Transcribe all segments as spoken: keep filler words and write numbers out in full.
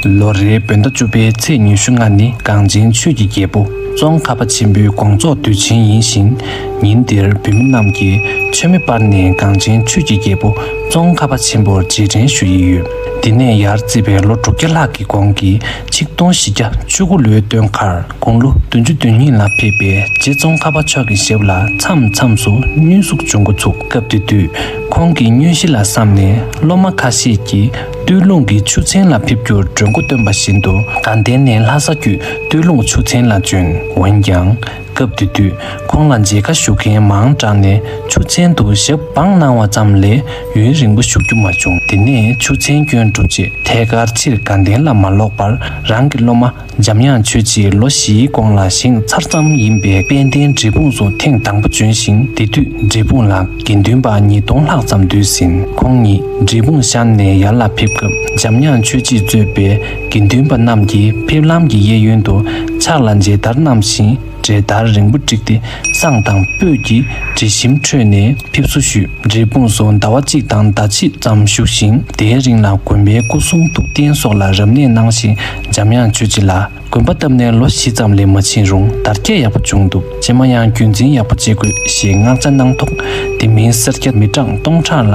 ལོ་རེའི་བོད་ཟླ་བཅུ་པའི་ཚེས་ཉི་ཤུ་ལྔ་ནི་གངས་ཅན་ཆོས་ཀྱི་རྒྱལ་པོ་ཙོང་ཁ་པ་ཆེན་པོའི་དགོངས་རྫོགས་དུས་ཆེན་ཡིན་ཞིང་། ཉིན་དེར་བོད་མི་རྣམས་ཀྱིས་མཆོད་མེ་སྤར་ནས་གངས་ཅན་ཆོས་ཀྱི་རྒྱལ་པོ་ཙོང་ཁ་པ་ཆེན་པོར་རྗེས་དྲན་ཞུ་ཡི་ཡོད། འདི་ནས་ཡར་བརྩིས་པའི་ལོ་དྲུག་བརྒྱ་ལྷག་གི་གོང་གི་ཆིག་སྟོང་བཞི་བརྒྱ་བཅུ་དགུ་ལོའི་སྟོན་ཁར་དགུང་ལོ་བདུན་ཅུ་དོན་གཉིས་ལ་ཕེབས་པའི་རྗེ་ཙོང་ཁ་པ་མཆོག་གི་ཞབས་ལ་མཚམས་མཚམས་སུ་བསྙུན་ཟུག་འབྱུང་འགོ་ཚུགས། སྐབས་དེ་དུས་ཁོང་གི་བསྙུན་གཞི་ལ་བསམ་ནས་སློབ་མ་ཁ་ཤས་ཀྱིས་སྟོད་ལུང་གི་ཆུ་ཚན་ལ་ཕེབས་རྒྱུར་གྲོས་འགོ་བཏོན་པ་བཞིན་དུ་དགའ་ལྡན་ནས་ལྷ་ས་བརྒྱུད་སྟོད་ལུང་ཆུ་ཚན་ལ་བྱོན། འོན་ཀྱང་། སྐབས་དེ་དུས་ཁོང་ལ་མཇལ་ཁ་ཞུ་མཁན་མང་དྲགས་ནས་ཆུ་ཚན་དུ་ཞབས་སྦངས་གནང་བ་ཙམ་ལས་ཡུན་རིང་པོ་བཞུགས་རྒྱུ་མ་བྱུང་། དེ་ནས་ཆུ་ཚན་སྐྱོན་གྲུབ་རྗེས་ཐད་ཀར་ཕྱིར་དགའ་ལྡན་ལ་མ་ལོག་པར་རང་གི་སློབ་མ་འཇམ་དབྱངས་ཆོས་རྗེས་ལོ་བཞིའི་གོང་ལ་བཞེངས་ཚར་ཙམ་ཡིན་པའི་དཔལ་ལྡན་འབྲས་སྤུངས་སུ་ཐེངས་དང་པོ་བྱོན་ཞིང་། དེ་དུས་འབྲས་སྤུངས་ལ་དགེ་འདུན་པ་ཉིས་སྟོང་ལྷག་ཙམ་འདུས་ཟིན། ཁོང་ཉིད་འབྲས་སྤུངས་ཤར་ནས་ཡར་ལ་ཕེབས་སྐབས་འཇམ་དབྱངས་ཆོས་རྗེས་གཙོས་པའི་དགེ་འདུན་པ་རྣམས་ཀྱིས་ཕེབས་ལམ་གྱི་གཡས་གཡོན་དུ་ཕྱག་ལ་མཇལ་དར་བསྣམས་ཤིང་། གྲལ་བསྟར་རིང་པོ་བསྒྲིགས་ཏེ་བསང་དང་སྤོས་ཀྱི་དྲི་ཞིམ་ཁྲོད་ནས་ཕེབས་བསུ་ཞུས། འབྲས་སྤུངས་སུ་ཟླ་བ་གཅིག་དང་ཟླ་ཕྱེད་ཙམ་བཞུགས་ཤིང་། དེའི་རིང་ལ་དགོན་པའི་སྐུ་གསུང་ཐུགས་རྟེན་སོགས་ལ་རབ་གནས་གནང་ཞིང་། འཇམ་དབྱངས་ཆོས་རྗེ་ལ་དགོན་པ་བཏབ་ནས་ལོ་བཞི་ཙམ་ལས་མ་ཕྱིན་རུང་དར་རྒྱས་ཡག་པོ་བྱུང་འདུག་རྗེས་མ་ཡང་རྒྱུན་འཛིན་ཡག་པོ་བྱེད་དགོས་ཞེས་མངགས་བྱ་གནང་ཐོག་དེ་མིན་སེར་སྐྱ་མི་གྲངས་སྟོང་ཕྲག་ལ་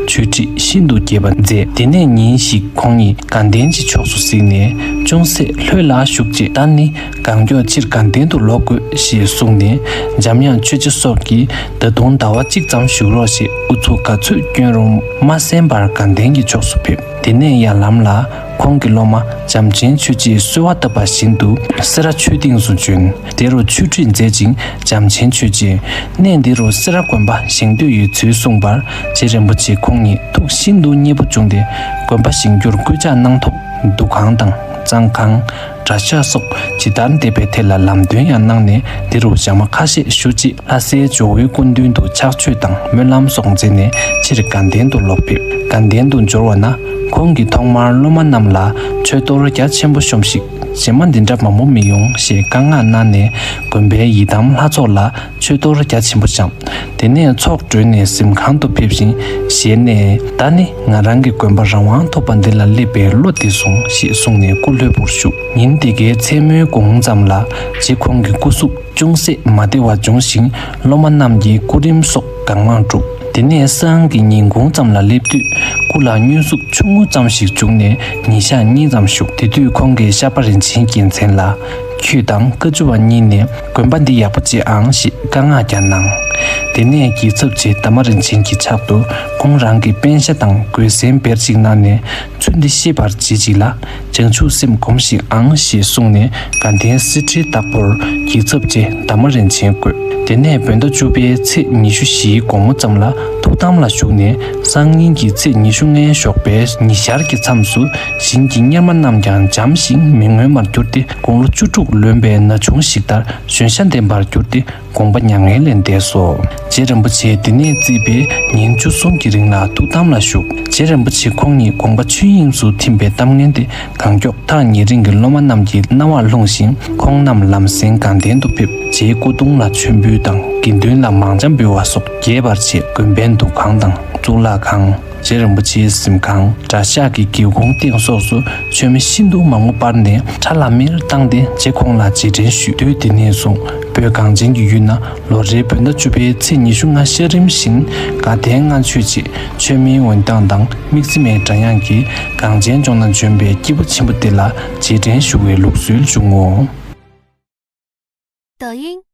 ཆོས་ཁྲིད་ཤིན་ཏུ་རྒྱས་པ་མཛད། དེ་ནས་ཉིན་ཞིག་ཁོང་ཉིད་དགའ་ལྡན་གྱི་ཕྱོགས་སུ་གཟིགས་ནས་ཅུང་ཟད་ལྷོད་ལ་བཞུགས་རྗེས། ད་ནི་གང་མགྱོགས་ཕྱིར་དགའ་ལྡན་དུ་ལོག་དགོས་ཞེས་གསུངས་ནས། འཇམ་དབྱངས་ཆོས་རྗེ་སོགས་ཀྱིས་ད་དུང་ཟླ་བ་གཅིག་ཙམ་བཞུགས་རོགས་ཞེས་ཨུ་ཚུགས་ག་ཚོད་བསྐྱོན་རུང་མ་གསན་པར་དགའ་ལྡན་གྱི་ཕྱོགས་སུ་ཕེབས། དེ་ནས་ཡར་ལམ་ལ་ཁོང་གི་སློབ་མ་བྱམས་ཆེན་ཆོས་རྗེས་གསོལ་བ་བཏབ་པ་བཞིན་དུ་སེ་ར་ཆོས་སྡིངས་སུ་བྱོན། དེ་རུ་ཆོས་ཁྲིད་མཛད་ཅིང་། བྱམས་ཆེན་ཆོས་རྗེས་གནས་འདི་རུ་སེ་ར་དགོན་པ་བཞེངས་འདོད་ཡོད་ཚུལ་གསུངས་པར། རྗེ་རིན་པོ་ཆེ་ཁོང་ཉིད་ཐུགས་ཤིན་ཏུ་མཉེས་པོ་བྱུང་སྟེ། དགོན་པ་བཞེངས་རྒྱུར་སྐུལ་ལྕག་གནང་ཐོག་འདུ་ཁང་དང་གཙང་ཁང་། གྲྭ་ཤག་སོགས་ཇི་ལྟར་འདེབས་པའི་ཐད་ལ་ལམ་སྟོན་ཡང་གནང་ནས། འདི་རུ་ཞག་མ་ཁ་ཤས་བཞུགས་རྗེས་ལྷ་སའི་ཇོ་བོའི་སྐུ་མདུན་དུ་ཕྱག་མཆོད་དང་སྨོན་ལམ་སོགས་མཛད་ནས་ཕྱིར་དགའ་ལྡན་དུ་ལོག་ཕེབས། དགའ་ལྡན་དུ་འབྱོར་བ་ན་ཁོང་གིས་ཐོག་མར་སློབ་མ་རྣམས་ལ་མཆོད་གཏོར་རྒྱ་ཆེན་པོ་ཤོམས་ཤིག་རྗེས་མ་འདི་འདྲ་མང་པོ་མི་ཡོང་ཞེས་བཀའ་མངགས་གནང་ནས། དགོན་པའི་ཡི་དམ་ལྷ་ཚོགས་ལ་མཆོད་གཏོར་རྒྱ་ཆེན་པོ་བཤམས། དེ་ནས་ཚོགས་གྲོལ་ནས་གཟིམ་ཁང་དུ་ཕེབས་ཤིང་། ཞལ་ནས། ད་ནི་ང་རང་གི་དགོན་པ་རང་དབང་ཐོབ་པ་འདི་ལ་སླེབས་པའི་བློ་བདེ་སོང་ཞེས་གསུངས་ནས་སྐུ་ལྷོད་པོར་བཞུགས། ཉིན་དེ་གའི་མཚན་མོའི་གུང་ཙམ་ལ་རྗེ་ཁོང་གི་སྐུ་གཟུགས་ཅུང་ཟད་མ་བདེ་བ་བྱུང་ཞིང་། སློབ་མ་རྣམས་ཀྱིས་སྐུ་རིམ་སོགས་གང་མང་བསྒྲུབས། དེ་ནས་སང་གི་ཉིན་གུང་ཙམ་ལ་སླེབས་དུས་སྐུ་ལ་བསྙུན་ཟུག་ཆུང་ངུ་ཙམ་ཞིག་བྱུང་ནས་ཉིན་ཞག་གཉིས་ཙམ་བཞུགས། དེ་དུས་ཁོང་གིས་ཤར་པ་རིན་ཆེན་རྒྱལ་མཚན་ལ། ཁྱོད་དང་བཀའ་བཅུ་པ་གཉིས་ནས་དགོན་པ་འདི་ཡག་པོ་བྱེད་ཨང་ཞེས་བཀའ་མངགས་ཀྱང་གནང་། དེ་ནས་རྒྱལ་ཚབ་རྗེ་དར་མ་རིན་ཆེན་གྱི་ཕྱག་ཏུ་ཁོང་རང་གི་པཎ་ཞྭ་དང་གོས་གཟན་བེར་ཅིག་གནང་ནས། ཚུལ་འདི་ཤེས་པར་གྱིས་ཤིག་ལ། བྱང་ཆུབ་སེམས་སྒོམས་ཤིག་ཨང་ཞེས་གསུངས་ནས། དགའ་ལྡན་གསེར་ཁྲིའི་བདག་པོར་རྒྱལ་ཚབ་རྗེ་དར་མ་རིན་ཆེན་བསྐོས། དེ་ནས་བོད་ཟླ་བཅུ་པའི་ཚེས་ཉི་ཤུ་བཞིའི་དགོང་མོ་ཙམ་ལ་ཐུགས་དམ་ལ་བཞུགས་ནས། སང་ཉིན་གྱི་ཚེས་ཉི་ཤུ་ལྔའི་ཞོགས་པའི་ཉི་ཤར་གྱི་མཚམས་སུ་བཞིན་གྱི་གཉེར་མ་རྣམས་ཀྱང་འཇམ་ཞིང་མི་མངོན་པར་གྱུར་ཏེ། དགུང་ལོ་བཅུ་དྲུག་ལོན་པའི་ན་ཆུང་ཞིག་ལྟར་གཞོན་ཤ་ལྡན་པར་གྱུར་ཏེ། དགོངས་པ་མྱ་ངན་ལས་འདས་སོ། རྗེ་རིན་པོ་ཆེ་དེ་ནས་བརྩིས་པའི་ཉིན་བཅུ་གསུམ་གྱི་རིང་ལ་ཐུགས་དམ་ལ་བཞུགས། རྗེ་རིན་པོ་ཆེ་ཁོང་ཉིད་དགོངས་པ་ཆོས་དབྱིངས་སུ་ཐིམ་པའི་གཏམ་ངན་དེ་གང་མགྱོགས་ཐག་ཉེ་རིང་གི་སློབ་མ་རྣམས་ཀྱི་རྣ་བར་ལྷུང་ཞིང་། ཁོང་རྣམས་ལམ་སེང་དགའ་ལྡན་དུ་ཕེབས། རྗེའི་སྐུ་གདུང་ལ་མཆོད་འབུལ་དང་དགེ་འདུན་ལ་མང་ཇ་འབུལ་བ་སོགས་རྒྱས་པར་བྱས། དགོན་པའི་འདུ་ཁང་དང་གཙུག་ལག་ཁང་། རྗེ་རིན་པོ་ཆེའི་གཟིམ་ཁང་། གྲྭ་ཤག་གི་སྒེའུ་ཁུང་སྟེང་སོགས་སུ་མཆོད་མེ་ཤིན་ཏུ་མང་པོ་སྤར་ནས་ཁྲ་ལམ་མེར་བཏང་སྟེ་རྗེ་ཁོང་ལ་རྗེས་དྲན་ཞུས། དུས་དེ་ནས་བཟུང་བོད་གངས་ཅན་གྱི་ཡུལ་ན་ལོ་རེའི་བོད་ཟླ་བཅུ་པའི་ཚེས་ཉི་ཤུ་ལྔ་ཤར་རིམ་བཞིན་དགའ་ལྡན་ལྔ་མཆོད་ཅེས་མཆོད་མེའི་འོད་མདངས་དང་དམིགས་བརྩེ་མའི་སྒྲ་དབྱངས་ཀྱིས་གངས་ཅན་ལྗོངས་ན་བྱོན་པའི་སྐྱེས་བུ་ཆེན་པོ་དེ་ལ་རྗེས་དྲན་ཞུ་བའི་ལུགས་སྲོལ་བྱུང་ངོ་། 抖音、